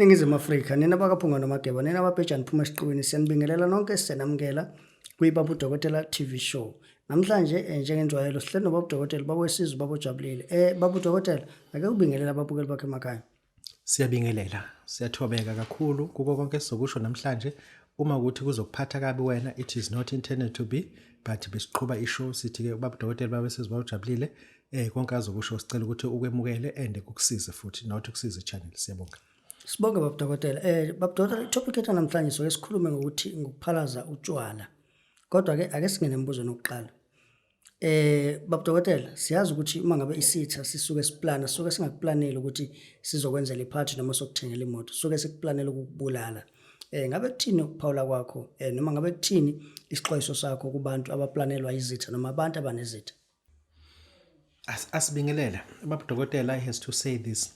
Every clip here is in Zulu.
Ningizimu Afrika, nina bakaPhunga noMageba, nina ababhejane phuma esiqiwini, siyanibingelela nonke, siyanamukela kwiBaba uDokotela TV show. Namhlanje njengenjwayelo sihleli noBaba uDokotela, baba wesizwe, baba ojabulile. Baba uDokotela, ake ubingelele ababukeli bakhe emakhaya. Siyabingelela, siyathobeka kakhulu kuko konke esizokusho namhlanje. Uma ukuthi kuzokuphatha kabi wena, it is not intended to be, but besiqhuba ishow sithi-ke ubaba udokotela, baba wesizwe, baba ujabulile, konke azokusho sicela ukuthi ukwemukele and kukusize futhi, not ukusiza i-channel. Siyabonga. Sibonge baba Dokotela. Baba Dokotela, i-topic yethu namhlanje soke sikhulume ngokuthi ngokuphalaza utshwala. Kodwa ke ake singene embuzweni wokuqala. Baba Dokotela, siyazi ukuthi uma ngabe isitha sisuke siplana, sisuke singakuplaneli ukuthi sizokwenzela iphathi noma sokuthengela imoto, sisuke sikuplanela ukukubulala. Ngabe kuthini ukuphawula kwakho noma ngabe kuthini isixwayiso sakho kubantu abaplanelwa izitha noma abantu abanezitha? Asibingelele. Baba Dokotela has to say this.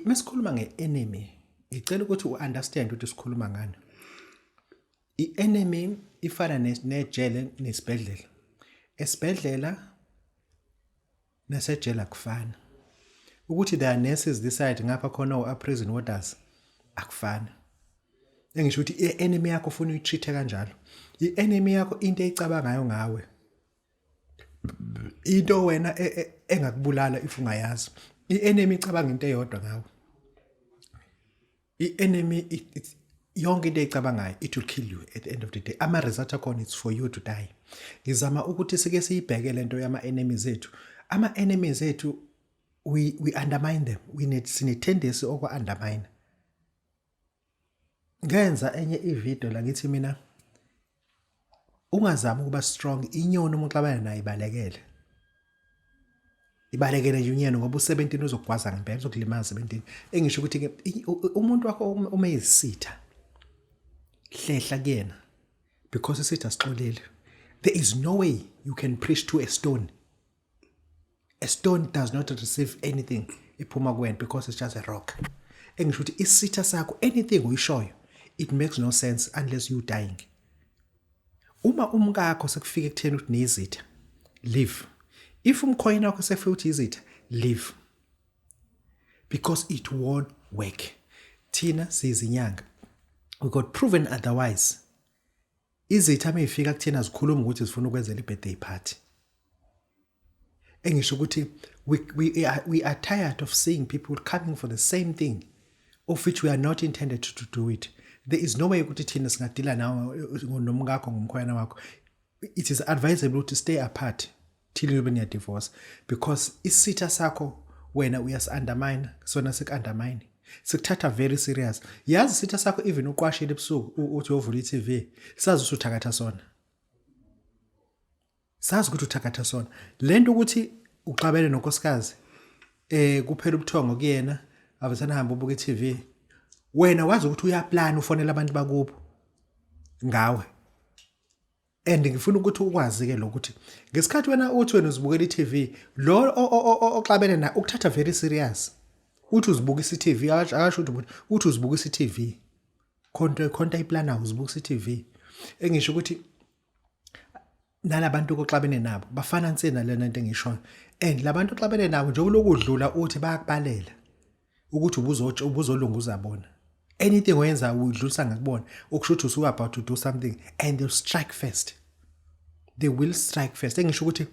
Mesikhuluma nge-enemy, ngicela ukuthi u-understand ukuthi sikhuluma ngani. I-enemy ifana nejele nesibhedlela. Esibhedlela nasejele akufani. Ukuthi there are nurses this side, ngapha khona o-prison warders, akufani. Engisho ukuthi i-enemy yakho ufuna uyitreat kanjalo. I-enemy yakho, into eyicabangayo ngawe, into wena engakubulala if ungayazi. I-enemy icabanga into eyodwa ngawe. I-enemy yonke into eyicabangayo, it will kill you at the end of the day. Ama result akhona, it's for you to die. Ngizama ukuthi sike siyibheke lento yama enemies ethu. Ama enemies ethu, we undermine them. We need sine tendency okwa undermine. Ngenza enye ivideo la ngithi mina ungazami ukuba strong. Inyoni uma uxabana nayo ibalekele, ibalekele nje inyoni, ngoba u17 uzokugwaza ngempela, uzokulimaza 17. Engisho ukuthi ke umuntu wakho uma eyisitha, hlehla kuyena, because isitha sixolele. There is no way you can preach to a stone. A stone does not receive anything iphuma kuwena because it's just a rock. Engisho ukuthi isitha sakho, anything uyishoyo, it makes no sense unless you dying. Uma umkakho sekufika ekutheni ukuthi niyizitha, leave. If umkhwena wakho sefika ukuthi izitha, leave, because it won't work. Thina siyizinyanga, we got proven otherwise. Izitha meyifika kuthina zikhuluma ukuthi zifuna ukwenzela i-birthday party. Engisho ukuthi we are tired of seeing people coming for the same thing of which we are not intended to do it. There is no way ukuthi thina singadila nawe nomkakho, ngomkhwena wakho. It is advisable ukuthi stay apart till nibe niya divorce, because isitha sakho wena uyasi-undermine, sona siku-undermine, sikuthatha very serious. Yazi isitha sakho, even uqwashile ebusuku uthi uyovula i-TV, sazi ukuthi uthakatha sona, sazi ukuthi uthakatha sona. Lento ukuthi uxabene nonkosikazi, kuphela ubuthongo kuyena, avesana hamba ubuka i-TV, wena wazi ukuthi uyaplan ufonela abantu bakubo ngawe. And ngifuna ukuthi ukwazi ke lokuthi ngesikhathi wena uthi wena uzibukela i-TV, lo oxabene na ukuthatha very serious. Uthi uzibukisa i-TV, akasho ukuthi uthi uzibukisa i-TV, khonto khonto ayiplana, uzibukisa i-TV. Engisho ukuthi nalabantu oxabene nabo bafana nsena lena into engishoyo. And labantu oxabene nabo nje ulokudlula uthi bayakubalela ukuthi ubuzotsho ubuzolunguza bona. Anything oyenza uyidlulisa ngakubona, okusho ukuthi usuke about to do something and they'll strike first. They will strike first. Engisho ukuthi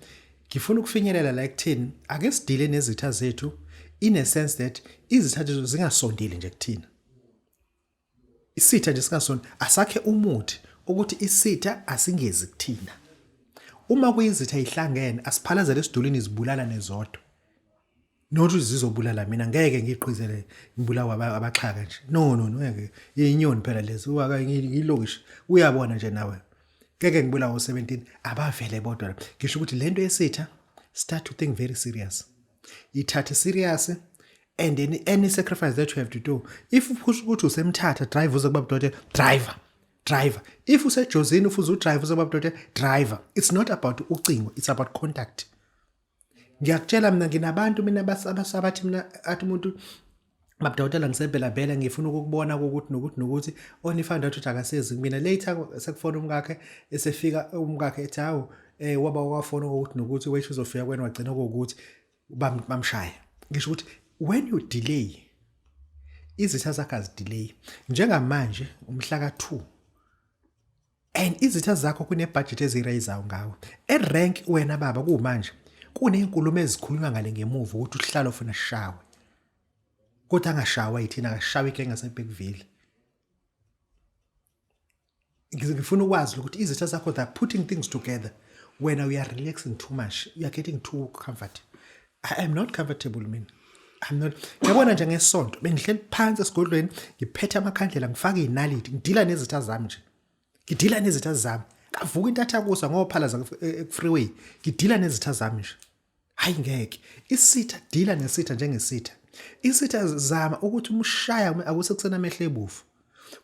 ngifuna ukufinyelela la ekutheni ake sidile nezitha zethu in a sense that izitha zethu zingasondeli nje kuthina. Isitha nje singasondeli. Asakhe umuthi ukuthi isitha asingezi kuthina. Uma kuyizitha ihlangene, asiphalazele esidulini, zibulala nezodwa, not ukuthi zizobulala mina. Ngeke ngiqhizele ngibulawa abaxhaka nje. No, no, no, ngeke. Inyoni phela lezi waka ngilokishi, uyabona nje nawe, ngeke ngibulawa u17, abavele bodwa. Ngisho ukuthi lento yesitha, start to think very serious, ithathe serious, and then any sacrifice that you have to do. If uphusha ukuthi usemthatha, drive uze kuba mdoda, driver, driver. If usejozini, ufuze udrive uze kuba mdoda, driver. It's not about ucingo, it's about contact. Ngiyakutshela mina, nginabantu mina abathi mina, athi umuntu, "Babudokotela, ngisebelabela, ngifuna ukukubona ukuthi nokuthi nokuthi." Only found out ukuthi akasezi kumina later, sekufona umkakhe. Esefika umkakhe ethi, "Hawu, waba wafona ukuthi nokuthi wethu uzofika kwena, wagcina ukuthi bamshaya." Ngisho ukuthi when you delay, Izitha zakho azidelay. Njengamanje umhla ka2 and izitha zakho kunebudget ezirayizayo ngawe. E-rank wena baba kumanje kunezinkulumo ezikhulunywa ngale ngemuva ukuthi uhlala ufuna sishawe. Kodwa angashawa yithina, akashawe igenge yaseBergville. Ngifuna ukwazi ukuthi izitha zakho, they're putting things together. Wena we are relaxing too much, you are getting too comfort. I am not comfortable mina, I'm not. Yabona nje ngesonto bengihleli phansi esigodlweni, ngiphethe amakhandlela, ngifake inaliti, ngidila nezitha zami nje, ngidila nezitha zami. Kavuka intathakusa ngophalaza ku-freeway, ngidila nezitha zami nje. Hayi ngeke, isitha, dila nesitha njengesitha. Isitha zama ukuthi umshaya akusekusena amehlo ebovu.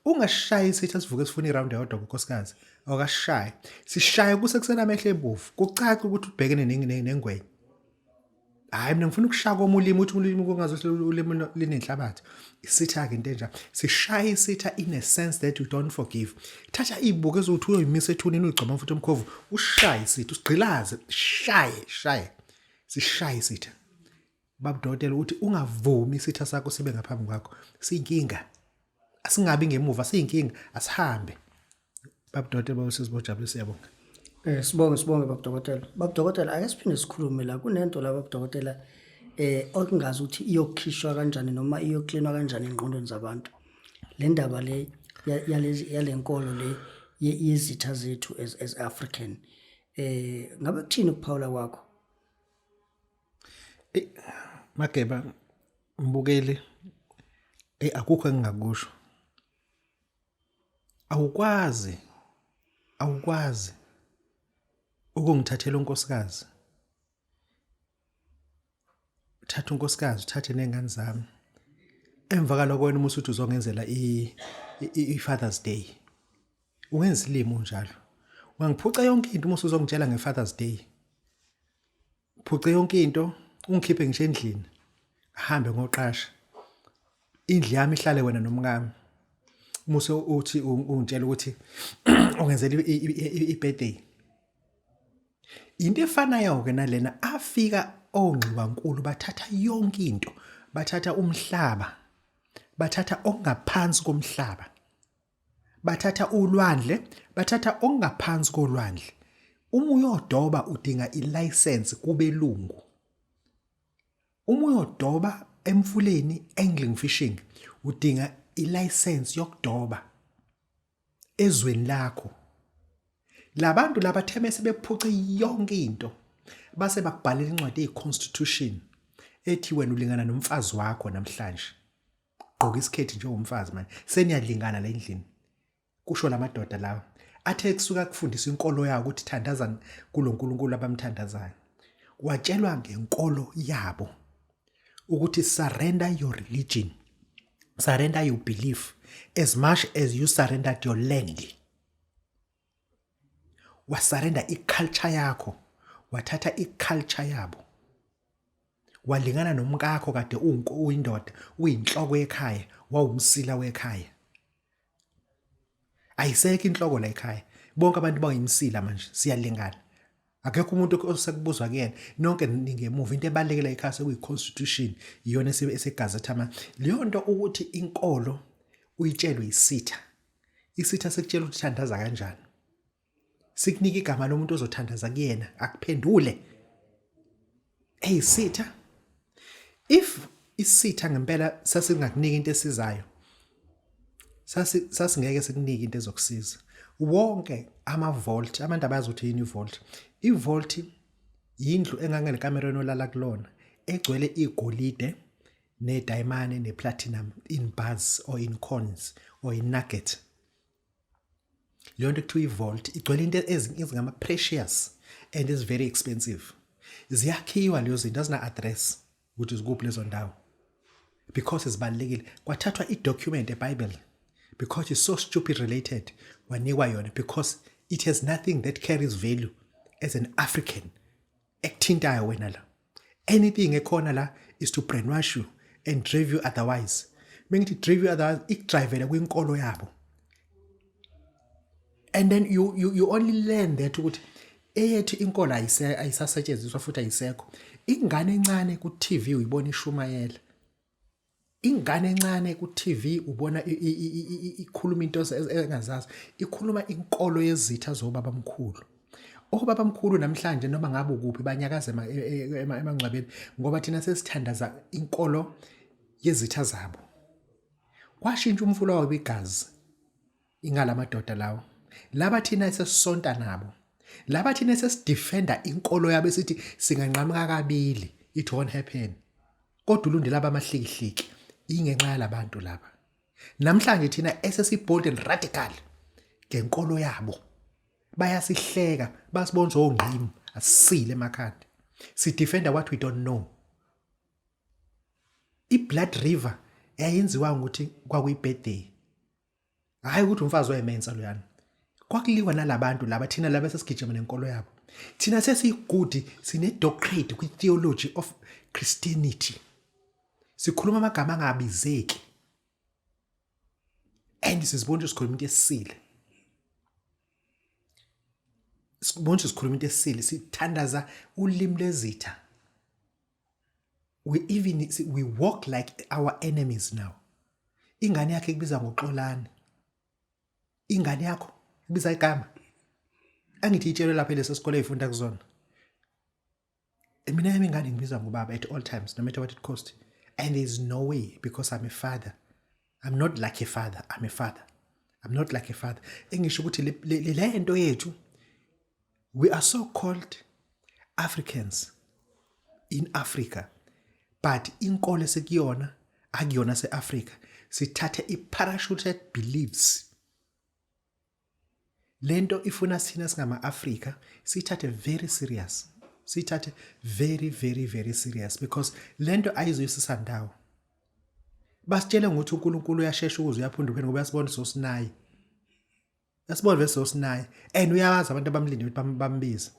Ungashayi isitha sivuke sifuna iround eyodwa nkosikazi, awukashayi. Sishaye kusekusena amehlo ebovu, kucace ukuthi ubhekene nengwenya. Hayi, mina ngifuna ukushaya komulimi, uthi ulimi kungaze ulimi linenhlabathi. Isitha-ke into enjalo, sishaya isitha in a sense that you don't forgive. Thatha iy'buko ezokuthi uyoyimisa ethuneni, uyigcoba futhi umkhovu, ushaye isitha, usigqilaze, shaye shaye, sishaye isitha. Babudokotela ukuthi ungavumi isitha sakho sibe ngaphambi kwakho, siyinkinga. Asingabi ngemuva, siyinkinga, asihambe. Babudokotela, babusisi bojabule, siyabonga. Sibonge, sibonge babudokotela. Babudokotela, ake siphinde sikhulume la kunento la babudokotela, okungazi ukuthi iyokhishwa kanjani noma iyoklinwa kanjani engqondweni zabantu. Le ndaba le yalezi yalenkolo le yezitha zethu as African. Ngabe kuthini ukuphawula kwakho? Mageba mbukeli, akukho engingakusho. Awukwazi, awukwazi ukungithathela unkosikazi. Uthatha unkosikazi, uthathe ney'ngane zami. Emva kaloko wena uma usuthi uzongenzela i-Father's Day. Ungenza isilima unjalo. Ungangiphuca yonke into uma usuzongitshela nge-Father's Day. Phuce yonke into, ungikhiphe ngisho endlini. Ahambe ngoqasha. Indlu yami ihlale wena nomkami. Muse uthi ungitshela ukuthi ungenzela i-birthday. Into efanayo ke nalena, afika ongxiwankulu bathatha yonke into, bathatha umhlaba, bathatha okungaphansi komhlaba, bathatha ulwandle, bathatha okungaphansi kolwandle. Uma uyodoba udinga ilicense kubelungu. Uma uyodoba emfuleni, angling, fishing, udinga ilicense yokudoba ezweni lakho. Labantu laba theme sebephuce yonke into, base bakubhalela incwadi eyi-constitution ethi wena ulingana nomfazi wakho namhlanje. Gqoka isikhethi njengomfazi manje, seniyalingana la endlini. Kusho lamadoda lawa athe kusuka kufundisa inkolo yawo ukuthi thandaza kuloNkulunkulu abamthandazayo. Watshelwa ngenkolo yabo ukuthi surrender your religion, surrender your belief as much as you surrendered your land. Wasurrender iculture yakho, wathatha iculture yabo, walingana nomkakho kade uyindoda, uyinhloko ekhaya, wawumsila wekhaya. Ayisekho inhloko la ekhaya, bonke abantu bayimsila manje, siyalingana. Akekho umuntu osekubuzwa kuyena, nonke ningemuva. Into ebalulekile ekhaya sekuyi-constitution, iyona esegazetha manje leyo nto ukuthi inkolo uyitshelwe isitha. Isitha sekutshela ukuthi thandaza kanjani, sikunika igama lomuntu ozothandaza kuyena akuphendule. Hey sitha, if isitha ngempela sasingakunika into esizayo, sasingeke sikunike into ezokusiza. Wonke ama vault, abantu abazi ukuthi yini i-vault. I-vault yindlu engangele kamereni olala kulona, egcwele igolide nedayimane neplatinum in bars or in coins or in nugget. Leyo nto kuthiwa i-vault igcwele into ezingama-precious and is very expensive. Ziyakhiwa leyo zinto, azina-address ukuthi zikuphi lezo ndawo because zibalulekile. Kwathathwa i-document eBible because it's so stupid related, wanikwa yona because it has nothing that carries value as an African ekuthintayo wena la. Anything ekhona la is to brainwash you and drive you otherwise. Mengithi drive you otherwise, ikudrivele kwinkolo yabo. And then you only learn that ukuthi eyethu inkolo ayisasetshenziswa futhi ayisekho. Ingane encane ku TV uyibona ishumayela. Ingane encane ku TV ubona ikhuluma into engazazi, ikhuluma inkolo yezitha zobaba mkhulu. Obaba mkhulu namhlanje noma ngabe ukuphi banyakaza emangcwabeni ngoba thina sesithandaza inkolo yezitha zabo. Kwashintsha umfula wabo igazi. Ingalamadoda lawo. Laba thina esesisonta nabo. Laba thina esesidefenda inkolo yabo esithi singanqamuka kabili it won't happen. Kodwa ulundi laba amahlikihliki ingenxa yalabantu laba. Namhlanje thina esesibold and radical ngenkolo yabo. Bayasihleka basibona ongqimu asisile emakhanda. Sidefenda what we don't know. I-Blood River yayenziwa ukuthi kwakuyi-birthday. Hhayi ukuthi umfazi wayemensa loyana. Kwakuliwa nalabantu laba thina laba sesigijima nenkolo yabo. Thina sesiyigudi sine-doctorate kwi-theology of Christianity. Sikhuluma amagama angabizeki. And sizibona ukuthi sikhuluma into esile. Sibona ukuthi sikhuluma into esile, sithandaza ulimi lezitha. We even we walk like our enemies now. Ingane yakhe ikubiza ngoXolani. Ingane yakho ibiza igama. Angithi itshelwe lapha leso sikole eyifunda kuzona. Mina yami ingane ngibiza ngobaba at all times no matter what it cost. And there's no way because I'm a father. I'm not like a father, I'm a father. I'm not like a father. Engisho ukuthi le nto yethu we are so called Africans in Africa but inkolo esikuyona akuyona seAfrica sithathe i-parachuted beliefs lento ifuna sina singama-Afrika siyithathe very serious siyithathe very very very serious because lento ayizoyisisa ndawo basitshele ngokuthi uNkulunkulu uyashesha ukuze uyaphunda uphela ngoba uyasibona sosinayi Yasibona vese osinaye and uyawazi abantu abamlinde ukuthi bambize.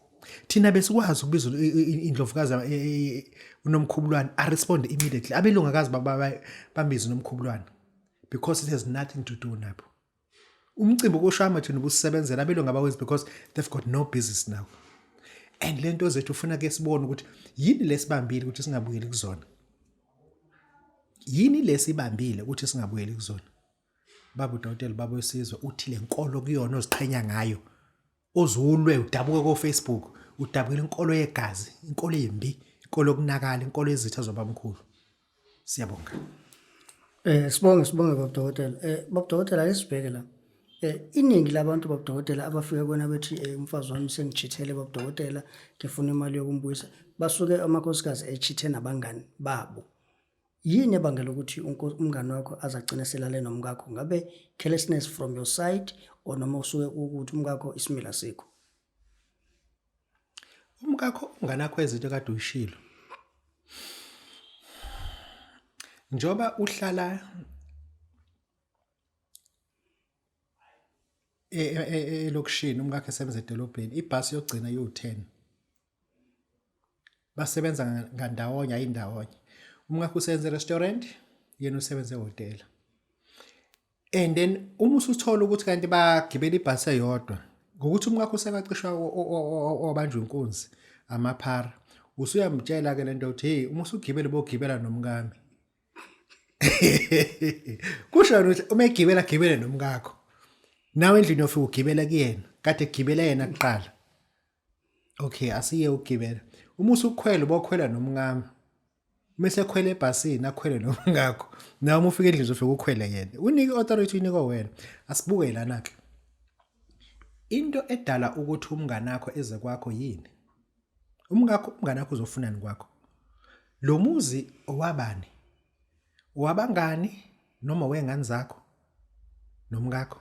Thina besikwazi ukubiza indlovukazi e, e, e, uNomkhubulwane a respond immediately. Abelungu akazi bambize uNomkhubulwane because it has nothing to do nabo. Umcimbi koshama thina ubusebenzela abelungu abawenzi because they've got no business now. And lento zethu ufuna ke sibone ukuthi yini lesibambile ukuthi singabuyeli kuzona. Yini lesibambile ukuthi singabuyeli kuzona. Baba udokotela baba wesizwe uthi lenkolo kuyona oziqhenya ngayo ozulwe udabuke ko Facebook udabukela inkolo yegazi inkolo embi inkolo yokunakala inkolo yezitha zobamkhulu siyabonga. Sibonge sibonge baba dokotela. Baba dokotela ake sibheke la. Iningi labantu baba dokotela abafika kona bethi umfazi wami sengichithele baba dokotela ngifuna imali yokumbuyisa basuke amakhosikazi echithe nabangani babo. Yini ebangela ukuthi umngani wakho aze agcine selale nomkakho? Ngabe carelessness from your side or noma usuke ukuthi umkakho isimila sikho? Umkakho umngane wakho ezinto kade uyishilo. Njoba uhlala e, e, e, elokishini umkakhe esebenza edolobheni ibhasi yogcina iwu-10 basebenza ngandawonye ayindawonye umkakho usebenza e-restaurant yena usebenza ehhotela and then uma usuthola ukuthi kanti bagibela ibhasi eyodwa ngokuthi umkakho usekacishwa obanjwa inkunzi amaphara usuyamtshela ke lento ukuthi hey uma usugibele bogibela nomkami kusho yena ukuthi uma egibela gibele nomkakho nawe endlini yofika ugibela kuyena kade egibela yena kuqala okay asiye ukugibela uma usukhwela ubokhwela nomkami mese ekhwele ebhasini akhwele nomkakho nawe uma ufika endlini uzofika ukhwele yena unike authority unikwe wena asibuke lana ke into edala ukuthi umnganakho eze kwakho yini Umkakho umngane wakho uzofunani kwakho? Lo muzi owabani? Owabangani noma wengane zakho nomkakho?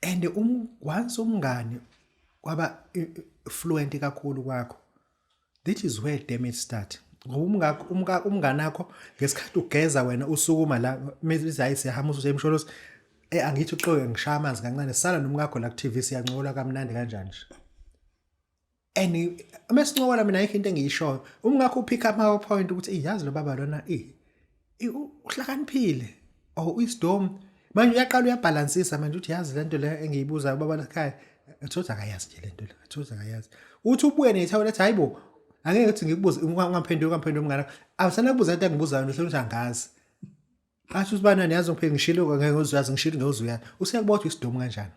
And um once umngani kwaba fluent kakhulu kwakho that is where damage start ngoba umngakho umka umngane wakho ngesikhathi ugeza wena usukuma la mezi hayi siyahamba ususemsholozi eh angithi uxoke ngishaya amanzi kancane sala nomkakho la ku TV siyancokola kamnandi kanjani nje and uma sincokola mina ayikho into engiyishoyo umngakho upick up my point ukuthi iyazi lo baba lona eh uhlakaniphile or uyisidomu manje uyaqala uyabhalansisa manje uthi yazi lento le engiyibuzayo baba lakhaya athothi akayazi nje lento le athothi akayazi uthi ubuye nethawula ethi hayibo angeke uthi ngikubuze ungamphenduli ungamphenduli umngane awusana kubuza into engibuzayo nje uthi angazi. Athi usibanani yazi ngipheke ngishilo ngeke uzuyazi ngishilo ngeke uzuyazi. Useyakubona isidomu kanjani.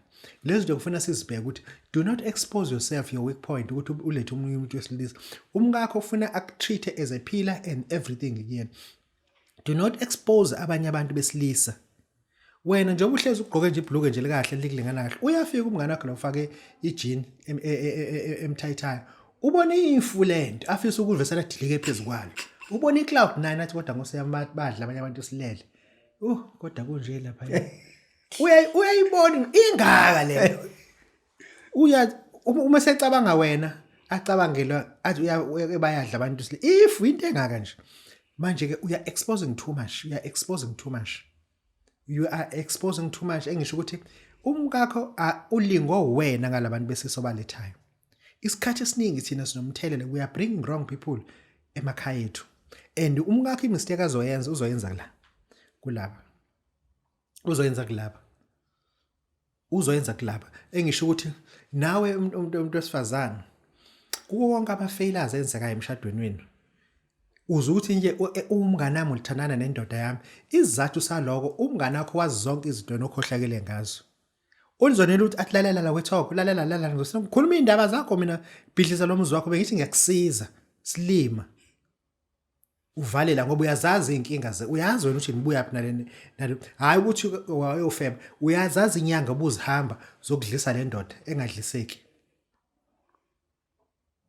Lezi zinto kufuna sizibheke ukuthi do not expose yourself your weak point ukuthi ulethe omunye umuntu wesilisa. Umkakho ufuna akutreat as a pillar and everything kuyena. Do not expose abanye abantu besilisa. Wena njengoba uhlezi ugqoke nje ibhuluke nje likahle likulingana kahle uyafika umngane wakho la ufake i-jean emthayithayo ubona ifu lento afisa ukuvesela dilike phezu kwalo ubona i-cloud nine athi kodwa ngoseyami badla abanye abantu silele kodwa kunje lapha uyayibona ingaka lento uya uma secabanga wena acabangelwa athi uya bayadla abantu sile if into engaka nje manje ke uya exposing too much, uya exposing too much, you are exposing too much. Engisho ukuthi umkakho ulingo wena ngalabantu besisobalethayo. Isikhathi esiningi thina sinomthelela, we are bringing wrong people emakhaya ethu, and umkakho imistake azoyenza uzoyenza la kulaba, uzoyenza kulaba, uzoyenza kulaba. Engisho ukuthi nawe umuntu wesifazane, kuwo wonke ama-failures enzekayo emshadweni wenu, uze ukuthi nje umngane wami ulithandana nendoda yami, isizathu saloko umngane wakho wazi zonke izinto nokhohlakele ngazo. Ulizonela ukuthi athi lalela la wethoko, lalela lalela, ngizokhuluma iy'ndaba zakho mina, bhidliza lo muzi wakho, bengithi ngiyakusiza silima uvalela ngoba uyazazi iy'nkinga ze uyazi wena ukuthi nibuyaphi nale nale, hhayi ukuthi wayofeba, uyazazi inyanga obuzihamba zokudlisa le ndoda engadliseki.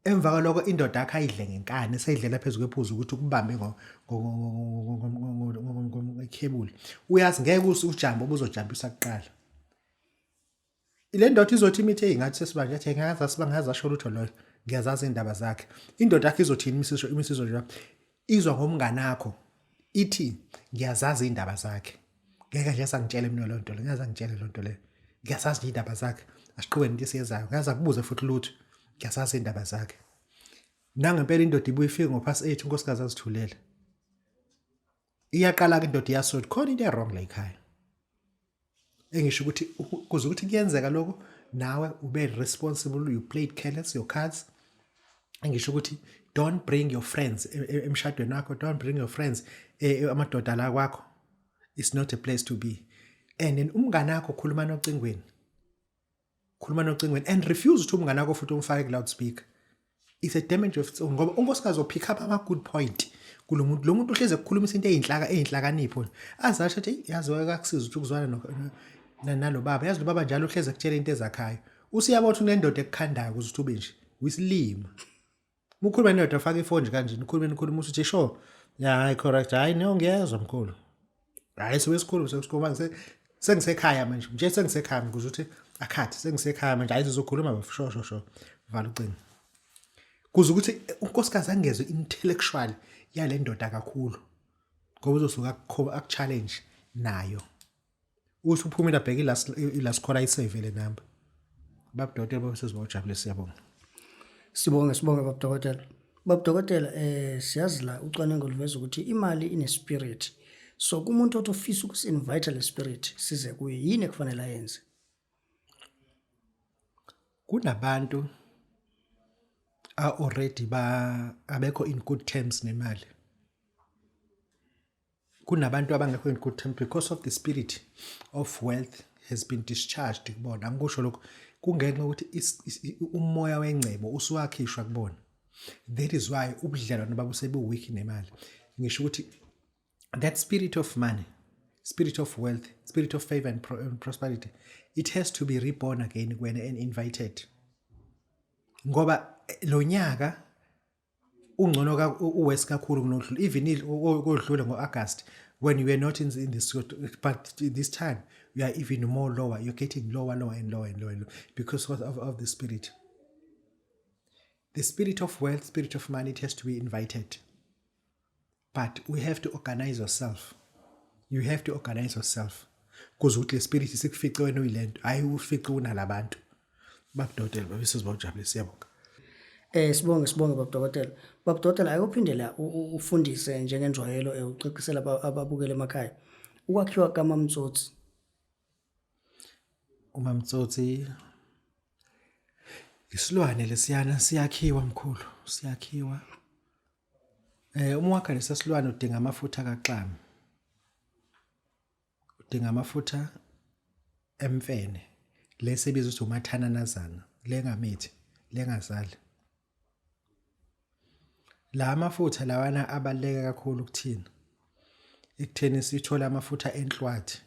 Emva kwaloko indoda yakho ayidle ngenkani eseyidlela phezu kwephuzu ukuthi ukubambe ngekhebuli, uyazi ngeke ujambe obuzojampisa kuqala. Le ndoda izothi imithi eyingathi sesibanje athi ngazi asibangazi asho lutho loyo, ngiyazazi indaba zakhe. Indoda yakho izothini imisizwe imisizwe nje izwa ngomnganakho ithi ngiyazazi indaba zakhe, ngeke nje sangitshele mina leyo nto leyo, ngeke angitshele leyo nto leyo, ngiyazazi nje indaba zakhe, asiqhubeke nento esiyenzayo, ngeke akubuze futhi lutho, ngiyazazi indaba zakhe. Nangempela indoda ibuye ifike ngo-past 8, unkosikazi azithulele. Iyaqala-ke indoda iyasothi khona into e-wrong la ekhaya. Engisho ukuthi kuze ukuthi kuyenzeka lokho nawe ube responsible, you played careless your cards. Engisho ukuthi don't bring your friends emshadweni wakho, don't bring your friends amadoda la kwakho, it's not a place to be. And then umngane wakho khuluma nocingweni, khuluma nocingweni and refuse ukuthi umngane wakho futhi umfake ku loudspeaker. It's a damage of its own ngoba unkosikazi opick up ama good point kulo muntu, lo muntu uhleze ukukhulumisa into eyinhlaka eyinhlakanipho azasho athi yazi wakakusiza ukuthi ukuzwana nalo baba, yazi lo baba njalo uhleze ekutshela into ezakhayo, usiyabona ukuthi unendoda ekukhandayo ukuze uthi ube nje uyisilima. Mukhuluma nendoda afake ifoni nje kanje, nikhulume nikhuluma usuthi sure, ya hayi correct, hayi no ngiyezwa mkhulu, hayi sewesikhulu sekusikhuluma sengisekhaya manje nje, sengisekhaya ukuze ukuthi akhathi sengisekhaya manje, hayi sizokhuluma bafo, sho sho sho, vala ucingo. Kuze ukuthi unkosikazi angezwe intellectual yale ndoda kakhulu ngoba uzosuka akuchallenge nayo. Uthi uphumile abheke i-last caller ayisave le number. Babudokotela babesizwa ujabule, siyabonga. Sibonge, sibonge babudokotela. Babudokotela, siyazi la ucwaningo luveza ukuthi imali ine spirit. So kumuntu othi ufisa ukusi-invite le spirit size kuye, yini ekufanele ayenze? Kunabantu already ba abekho in good terms nemali. Kunabantu abangekho in good terms because of the spirit of wealth has been discharged kubona. Angikusho lokho kungenxa ukuthi umoya wengcebo usuwakhishwa kubona. That is why ubudlelwano babo sebu-weak nemali. Ngisho ukuthi that spirit of money, spirit of wealth, spirit of favor and prosperity, it has to be reborn again kuwena and invited. Ngoba lo nyaka ungcono uwes kakhulu kunodlula, even kodlula ngo-August when you were not in this, but this time you are even more lower, you're getting lower, lower and lower and lower and lower because of the spirit. The spirit of wealth, spirit of money, it has to be invited. But we have to organize yourself. You have to organize yourself. Kuze ukuthi le spirit sikufice wena uyilento, hayi ufice unalabantu. Babudokotela babesizwa ujabule, siyabonga. Sibonge, sibonge babudokotela. Babudokotela, ayophindela ufundise njengenjwayelo, uxoxisela ababukele emakhaya. Ukwakhiwa kaMamtsotsi. UMamtsotsi isilwane lesiyana siyakhiwa mkhulu, siyakhiwa. Uma wakha lesa silwane udinga amafutha kaxama. Udinga amafutha emfene lesibiza ukuthi umathananazana lengamithi lengazali. La mafutha lawana abaluleke kakhulu kuthina ekutheni sithole amafutha enhlwathi.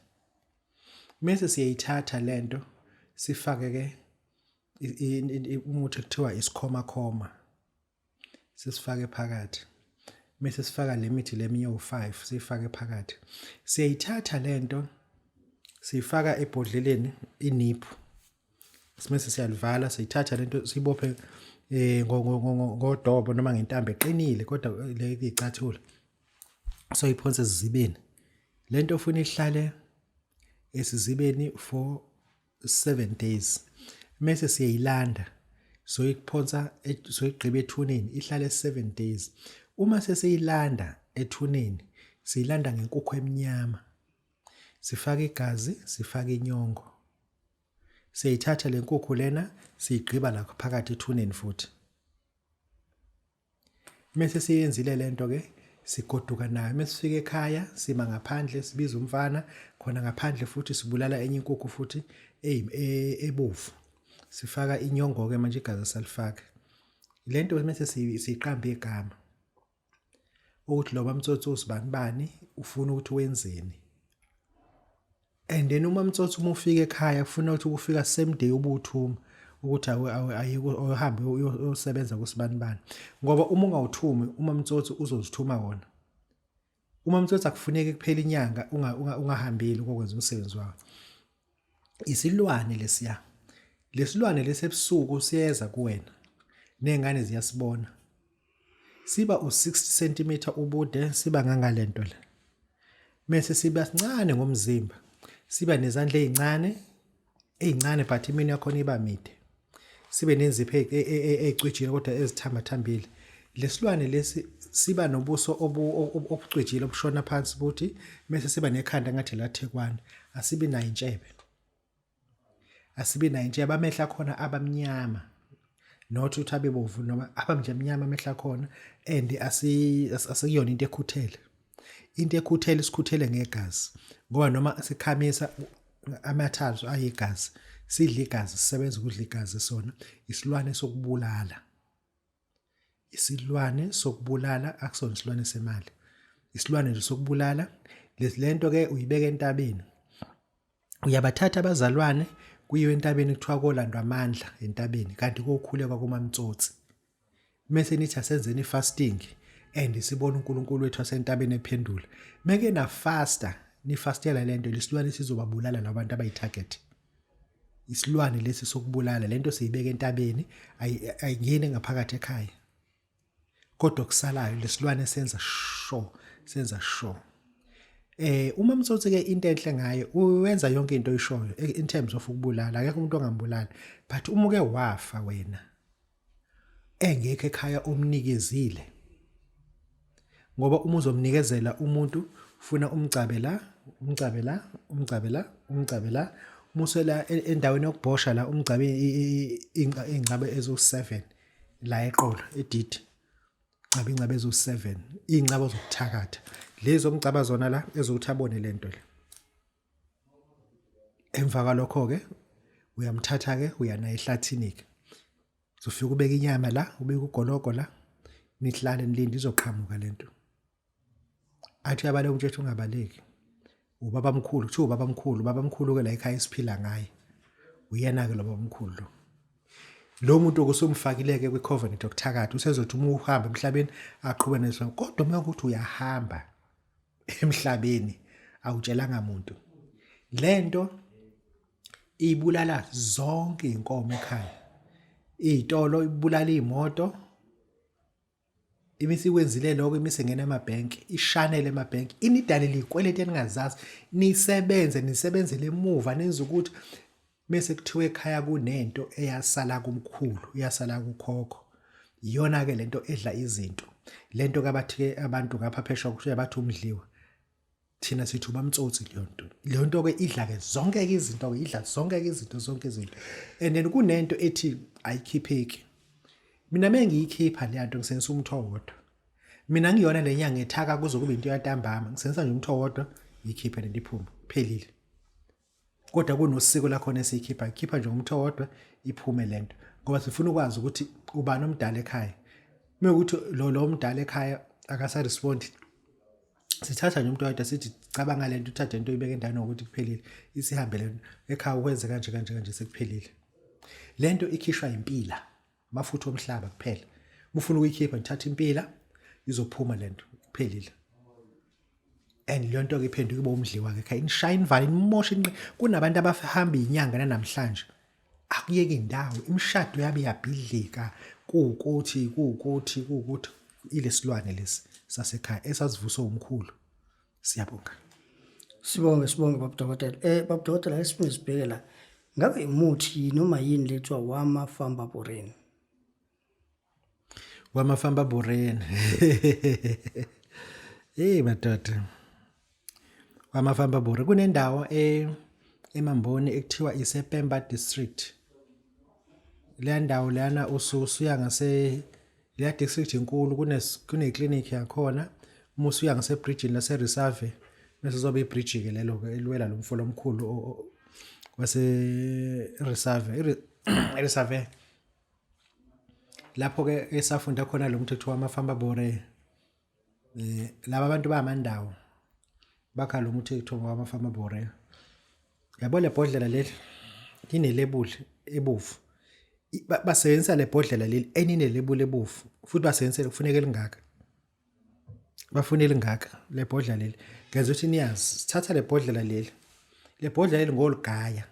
Mese siyayithatha lento sifake ke umuthi kuthiwa isikhomakhoma sisifake phakathi mese sifaka le mithi leminye u5 siyifake phakathi. Siyayithatha lento siyifaka ebhodleleni iniphu simese siyalivala, siyithatha lento sibophe eh ngodobo noma ngentambo eqinile kodwa le icathula so iphonse esizibeni. Lento ufuna ihlale esizibeni for 7 days mese siyayilanda soyiphonsa soyigqiba ethuneni ihlale 7 days. Uma sesiyilanda ethuneni siyilanda ngenkukhu emnyama, sifaka igazi, sifaka inyongo, siyayithatha le nkukhu lena siyigqiba lapha phakathi ethuneni futhi. Mese siyenzile lento ke sigoduka nayo. Mesifika ekhaya sima ngaphandle sibiza umfana khona ngaphandle futhi sibulala enye inkukhu futhi ebovu, sifaka inyongo ke manje igazi salifaka. Lento mese siyiqamba igama ukuthi lo bamtsotsi usibani bani ufuna ukuthi wenzeni. And then uma mtsotsi uma ufika ekhaya kufuna ukuthi ukufika same day ubuthuma ukuthi ayike uhambe uyosebenza kusibani bani, ngoba uma ungawuthumi uma mtsotsi uzozithuma wona. Uma mtsotsi akufuneki kuphela inyanga ungahambile ukwenza umsebenzi wawo. Isilwane lesiya, lesilwane lesebusuku siyeza kuwena nengane ziyasibona. Siba u60 cm ubude, siba ngangalento le, mese siba sincane ngomzimba, siba nezandla ezincane ezincane but imini yakhona iba mide, sibe nenzipho ezicijile kodwa ezithambathambile. Lesilwane lesi siba nobuso obucijile obushona phansi buthi, mese siba nekhanda ngathi lathekwane. Asibi nayo intshebe, asibi nayo intshebe. Amehlo akhona abamnyama, not ukuthi abe bovu noma aba nje mnyama amehlo akhona, and asikuyona into ekhuthele. Into ekhuthele isikhuthele ngegazi, ngoba noma sikhamisa amathazo ayigazi, sidla igazi, sisebenza ukudla igazi. Sona isilwane sokubulala, isilwane sokubulala, akusona isilwane semali, isilwane nje sokubulala. Lento ke uyibeka entabeni, uyabathatha abazalwane kuyiwe entabeni, kuthiwa kolandwa amandla entabeni kanti kokhulekwa kumamtsotsi. Mese nithi asenzeni fasting and sibone uNkulunkulu wethu asentabeni ephendula. Meke na faster nifastela lento, lesilwane sizobabulala labantu abayitarget. Isilwane lesi sokubulala, lento siyibeka entabeni, ayingeni ngaphakathi ekhaya. Kodwa kusalayo lesilwane senza sure, senza sure. Uma mtsotsi ke into enhle ngaye uwenza yonke into oyishoyo in terms of ukubulala, akekho umuntu ongambulala, but uma uke wafa wena engekho ekhaya omnikezile, ngoba uma uzomnikezela umuntu ufuna umgcabe la, umgcabe la, umgcabe la, umgcabe la, umusela endaweni yokubhosha la, umgcabe ingcabe ezu7 la eqolo edidi, gcaba ingcaba ezu7, ingcaba zokuthakatha lezi omgcaba zona la ezokuthi abone lento le. Emva kwalokho ke uyamthatha ke uya naye ehlathini ke, uzofika ubeka inyama la, ubeka ugologo la, nihlale nilinde izoqhamuka lento. Athi uyabaleka umtshethu, ungabaleki, ubaba mkhulu, kuthiwa ubaba mkhulu, ubaba mkhulu ke la ekhaya esiphila ngaye uyena ke lo baba mkhulu lo. Lo muntu okusumfakile ke kwi-covenant yokuthakatha usezothi uma uhamba emhlabeni aqhube neso, kodwa uma ukuthi uyahamba emhlabeni awutshelanga muntu, lento ibulala zonke izinkomo ekhaya, izitolo, ibulala izimoto. Imise ikwenzile lokho, imise ngena emabhenki, ishanele emabhenki, inidalele izikweletu eningazazi, nisebenze nisebenzele emuva, nenze ukuthi mese kuthiwa ekhaya kunento eyasala kumkhulu, eyasala kukhokho. Iyona ke lento edla izinto. Lento kabathi ke abantu ngapha phesheya kusho bathi umdliwa. Thina sithi ubamtsotsi leyo nto. Leyo nto ke idla ke zonke ke izinto ke, idla zonke ke izinto, zonke izinto. And then kunento ethi ayikhipheki. Mina mengiyikhipha le nto ngisebenzisa umtho owodwa. Mina ngiyona le nyanga ethaka kuze kube into yantambama, ngisebenzisa nje umtho owodwa ngiyikhiphe lento iphume. Phelile. Kodwa kunosiko lakhona esiyikhipha, ikhipha nje umtho wodwa iphume lento. Ngoba sifuna ukwazi ukuthi ubani omdala ekhaya. Uma ukuthi lo lo omdala ekhaya akasa respond sithatha nje umuntu oyedwa sithi cabanga lento uthathe into uyibeke endaweni ukuthi kuphelile isihambe lento ekhaya ukwenze kanje kanje kanje sekuphelile lento ikhishwa impila amafutha omhlaba kuphela uma ufuna ukuyikhipha ngithatha impila izophuma lento kuphelile and leyo nto ke iphenduka ibe umdliwa ke ekhaya inishaya inivale inimoshe inqe kunabantu abahamba inyanga namhlanje akuyeki indawo imishado yabe yabhidlika kuwukuthi kuwukuthi kuwukuthi ilesilwane lesi sasekhaya esasivuswe umkhulu siyabonga Sibonge sibonge baba dokotela. Baba dokotela ake sibuye sibheke la. Ngabe imuthi noma yini lethiwa wamafamba boreni? Wamafamba boreni. Hey madoda. Wamafamba bore kunendawo e eMamboni ekuthiwa isePemba district. Leya ndawo leyana usuya ngase leya district inkulu kune clinic yakhona uma usuya ngase bridge lase Reserve bese uzoba ibridge ke lelo ke eliwela lo mfula omkhulu wase Reserve Reserve lapho ke esafunda khona lo mthetho wamafamba bore eh laba bantu bamandawo bakha lo mthetho wamafamba bore yabo le bhodlela leli line label ebovu basebenzisa le bhodlela leli enine label ebovu futhi basebenzisa kufuneka elingaka bafuna elingaka le bhodlela leli ngenza ukuthi niyazi sithatha le bhodlela leli le bhodlela leli ngoligaya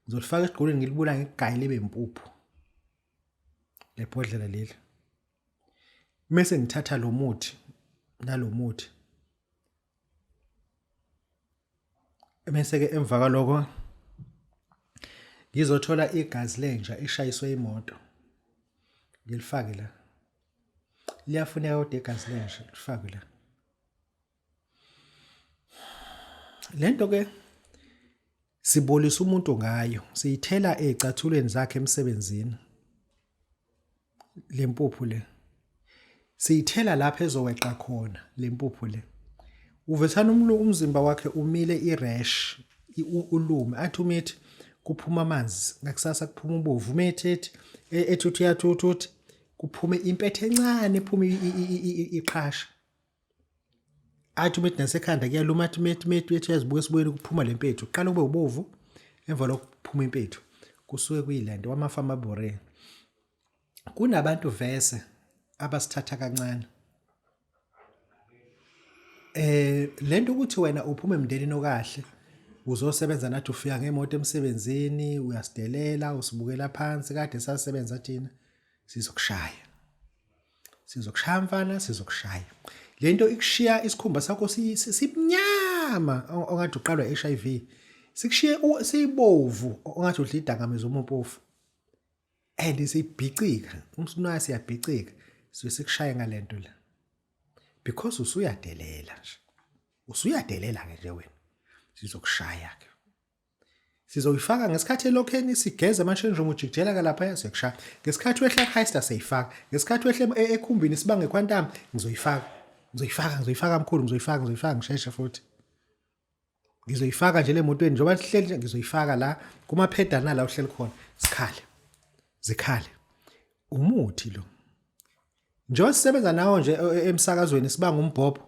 ngizolifaka esigqolweni ngilibula ngigaye libe impuphu le bhodlela leli mese ngithatha lo muthi nalomuthi bese ke emva kwaloko ngizothola igazi lenja eshayiswe imoto ngilifake la liyafuneka kodwa igazi lenja lifake la lento ke sibolisa umuntu ngayo siyithela ezicathulweni zakhe emsebenzini lempuphu le siyithela lapha ezoweqa khona lempuphu le uvethana umzimba wakhe umile irash ulume athi umithi kuphuma amanzi ngakusasa kuphuma ubovu umithi ethi e, ethi uthi uyathutha uthi kuphume impethe encane ephume iqhasha athi umethi nasekhanda kuyaluma athi methi methi ethi uyazibuka esibuyeni kuphuma le mpethu kuqala kube ubovu emva lokho kuphuma impethu kusuke kuyilento wamafama bore kunabantu vese abasithatha kancane eh lento ukuthi wena uphuma emndenini okahle uzosebenza nathi ufika ngemoto emsebenzini uyasidelela usibukela phansi kade sasebenza thina sizokushaya sizokushaya mfana sizokushaya lento ikushiya isikhumba sakho simnyama ongathi uqalwa HIV sikushiye sibovu ongathi udla idakamizwa umpofu and sibhicika umsunwayo siyabhicika sibe sikushaya ngalento la because usuyadelela nje usuyadelela ke nje wena sizokushaya ke sizoyifaka ngesikhathi elokheni sigeze ama-change room ujikijela kalapha siyokushaya ngesikhathi wehla ku-high siyayifaka ngesikhathi wehle e-, ekhumbini sibange quantum ngizoyifaka ngizoyifaka ngizoyifaka mkhulu ngizoyifaka ngizoyifaka ngisheshe futhi ngizoyifaka nje le motweni njengoba sihleli nje ngizoyifaka la kumaphedana la uhleli khona sikhale zikhale umuthi lo njengoba sisebenza nawo nje e, e, emsakazweni sibanga umbhobho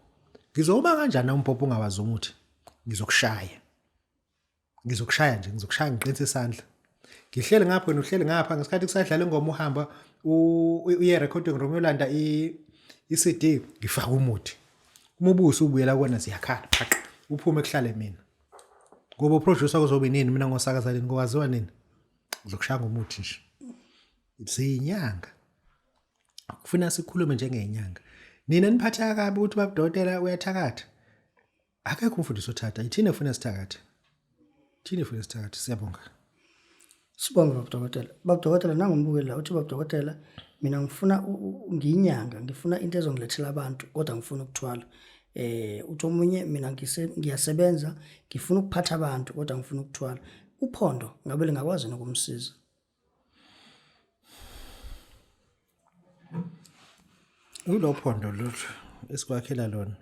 ngizowuba kanjani umbhobho ungawazi umuthi ngizokushaya ngizokushaya nje ngizokushaya ngiqinise isandla ngihleli ngapha wena uhleli ngapha ngesikhathi kusadlala ingoma uhamba uye recording room uyolanda i-CD ngifaka umuthi uma ubusa ubuyela kuwena ziyakhala phaqa uphume kuhlale mina ngoba uproducer kuzobe nini mina ngosakaza nini ngokwaziwa nini ngizokushaya ngomuthi nje siyinyanga kufuna sikhulume njengenyanga nina niphatheka kabi ukuthi babudokotela uyathakatha Akekho umfundisi othatha, ithina efuna sithakathe. Thina efuna sithakathe, siyabonga. Sibonge baba dokotela. Baba dokotela nangumbukeli la uthi baba dokotela mina ngifuna ngiyinyanga ngifuna into ezongilethela abantu kodwa ngifuna ukuthwala. Uthi omunye mina ngiyasebenza ngifuna ukuphatha abantu kodwa ngifuna ukuthwala. Uphondo ngabe lingakwazi nokumsiza? Ulo phondo lolu esikwakhela lona.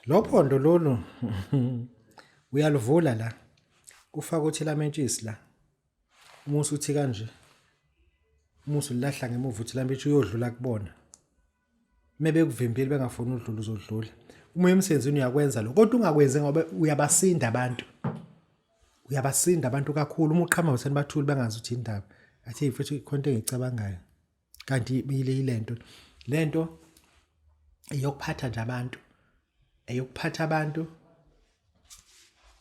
Lo phondo lolu Uyaluvula la. Ufaka uthela amentshisi la. Uma usuthi kanje. Uma usulahla ngemuva uthela amentshisi uyodlula kubona. Mebekuvimbile bengafuni udlula uzodlula. Uma uya emsebenzini uyakwenza lokho kodwa ungakwenzi ngoba uyabasinda abantu. Uyabasinda abantu kakhulu uma uqhamuka useni bathuli bengazi ukuthi indaba. Athi futhi khona into engiyicabangayo. Kanti ile lento. Lento eyokuphatha nje abantu. Eyokuphatha abantu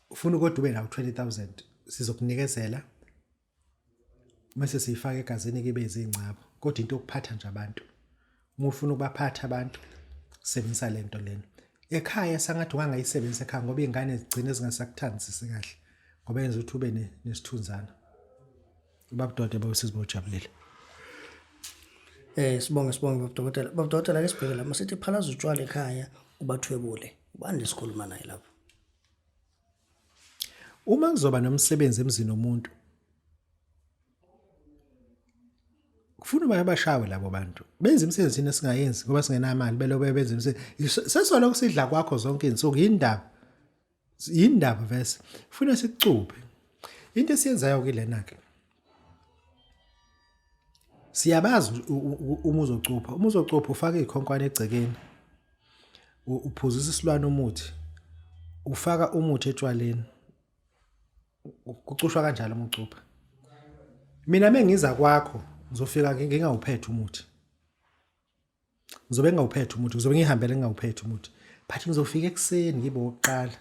ufuna kodwa ube nawo 20000 sizokunikezela mase siyifaka egazini kibe izingcabo kodwa into yokuphatha nje abantu uma ufuna ukubaphatha abantu sebenzisa lento lena ekhaya sangathi ungangayisebenzisa ekhaya ngoba iy'ngane zigcine zingasakuthandisisi kahle ngoba yenza ukuthi ube nesithunzana ubabudode bawusizi bawujabulile. Sibonge sibonge baba dokotela. Baba dokotela ake sibheke la masithi phalaza utshwala ekhaya ubathwebule. Ubani lesikhuluma naye lapho? Uma kuzoba nomsebenzi emzini womuntu kufuna uba bashawe labo bantu benza imisebenzi thina singayenzi ngoba singenamali belobe benza imisebenzi sesoloko sidla kwakho zonke izinsuku yindaba yindaba vese funa sikucuphe into esiyenzayo ke lena ke siyabazi uma uzocupha uma uzocupha ufaka izikhonkwane egcekeni uphuzisa isilwane umuthi ufaka umuthi etshwaleni kucushwa kanjalo uma ucupha mina mengiza kwakho ngizofika ngingawuphethe umuthi ngizobe ngingawuphethe umuthi ngizobe ngihambele ngingawuphethe umuthi but ngizofika ekuseni ngibe wokuqala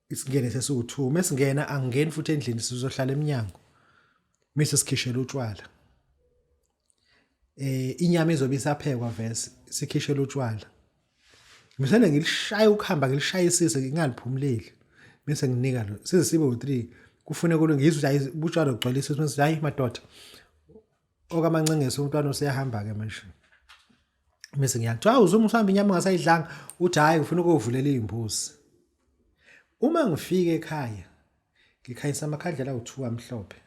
isingene sesiwu-2 mesingena angingeni futhi endlini sizohlala emnyango mise sikhishela utshwala eh inyama izobe isaphekwa vese sikhishela utshwala ngisene ngilishaya ukuhamba ngilishayisise ngingaliphumuleli bese nginika lo size sibe u3 kufuneka ngizwe ukuthi hayi utshwala ugcwalisa isisu hayi madoda Okamancengese umntwana useyahamba-ke manje. Mese ngiyakuthiwa hawu uzuma usihamba inyama ungasayidlanga uthi hhayi ngifuna ukuyovulela iy'mbuzi. Uma ngifika ekhaya ngikhanyisa amakhandlela awu-two amhlophe.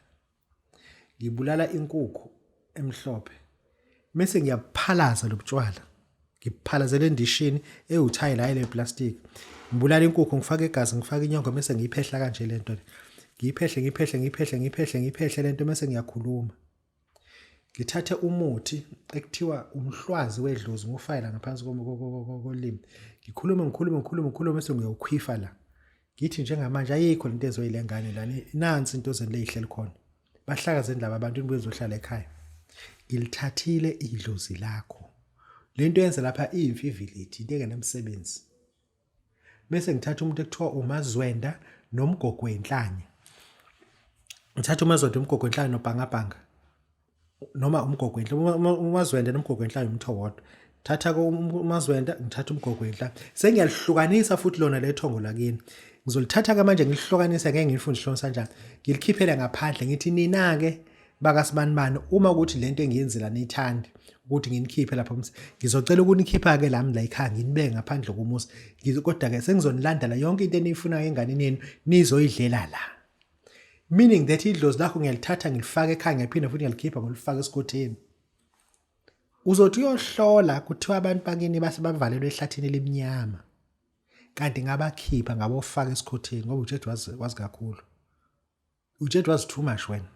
Ngibulala inkukhu emhlophe. Mese ngiyaphalaza lobutshwala. Ngiphalazela endishini ewuthayela hhayi le plastic. Ngibulala inkukhu ngifake igazi ngifake inyongo mese ngiyiphehla kanje le nto le. Ngiyiphehle ngiyiphehle ngiyiphehle ngiyiphehle ngiyiphehle le nto mese ngiyakhuluma. Ngithathe umuthi ekuthiwa umhlwazi wedlozi ngufayela ngaphansi kolimi. Ngikhulume ngikhulume ngikhulume ngikhulume bese ngiyawukhwifa la. Ngithi njengamanje ayikho lento ezoyile ngane lana nansi into zeni leyihleli khona. Bahlakaze indaba abantu nibuye nizohlala ekhaya. Ngilithathile idlozi lakho. Lento yenza lapha iyimfivilithi into engenamsebenzi. Bese ngithatha umuntu ekuthiwa uMazwenda nomgogo wenhlanya. Ngithatha uMazwenda umgogo wenhlanya nobhangabhanga. Noma umgogo wenhlanya uMazwenda nomgogo wenhlanya umuntu owodwa. Thatha uMazwenda ngithatha umgogo wenhlanya. Sengiyalihlukanisa futhi lona lethongo lakini. Ngizolithatha ke manje ngilihlukanise ngeke ngilifunde ihlukanisa kanjani. Ngilikhiphele ngaphandle ngithi nina ke bakasibanibani uma ukuthi lento engiyenzela niyithandi ukuthi nginikhiphe lapha ngizocela ukunikhipha ke lami la ekhaya nginibeke ngaphandle komuzi kodwa ke sengizonilandela yonke into eniyifunayo enganeni yenu nizoyidlela la meaning that idlozi lakho ngiyalithatha ngilifake ekhaya ngiyaphinda futhi ngiyalikhipha ngolifaka esikhotheni uzothi uyohlola kuthiwa abantu bakini base bavalelwe ehlathini elimnyama kanti ngabakhipha ngabofaka esikhotheni ngoba ujedu wazi kakhulu Ujedu was too much wena.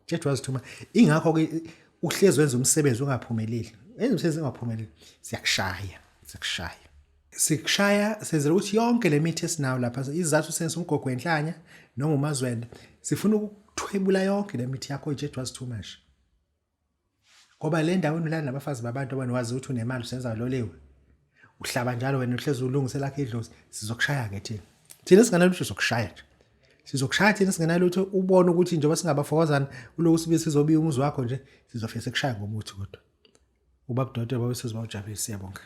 Ujedu was too much. Ingakho ke uhlezi wenza umsebenzi ungaphumeleli. Wenza umsebenzi ungaphumeleli. Siyakushaya, siyakushaya. Sikushaya senzela ukuthi yonke le mithi esinayo lapha izathu sense umgogo wenhlanya noma umazwenda sifuna ukuthwebula yonke le mithi yakho ujedu was too much. Ngoba le ndawo ulala nabafazi babantu abantu wazi ukuthi unemali usenza loliwe. Uhlaba njalo wena uhlezi ulungise lakhe idlozi sizokushaya ke thina. Thina singanalutho sizokushaya nje. Sizokushaya thina singenalutho ubone ukuthi njengoba singabafokozana uloku sibe sizobiya umuzi wakho nje sizofike sikushaya ngomuthi kodwa. Ubaba Dodwa baba sizibawujabulisa siyabonga.